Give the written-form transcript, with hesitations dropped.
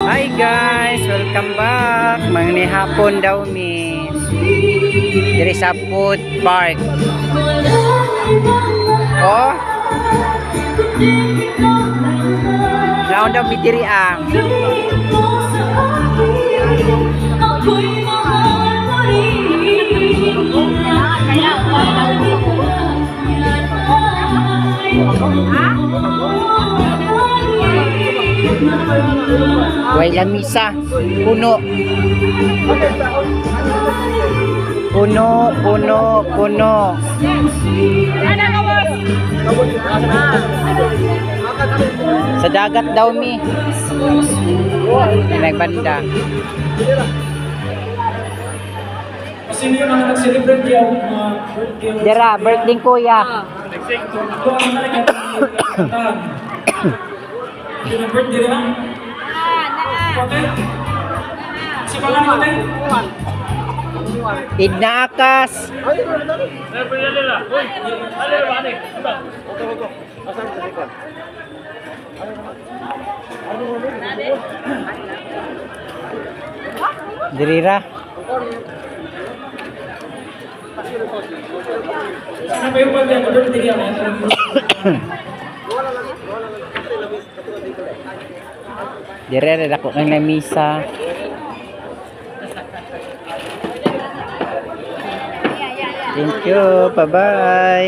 Hi guys, welcome back. Mangnihapon daw mi. Diri sa food park. Oh. Laon daw mi diri ah. Way lamisa. Puno. Puno, puno, puno. Sa dagat daw mi. Nagbanda. Sino yung mga nag-celebrate yung mga birthday? Dira, birthday kuya. Ito ang mga nagkakaroon. Yung birthday na lang? Kote? Si pangalan kote? Idnaakas. Dirira. Sana ba yung birthday? Ang birthday niya? Dirira dako kay lamisa. Thank you. Bye-bye.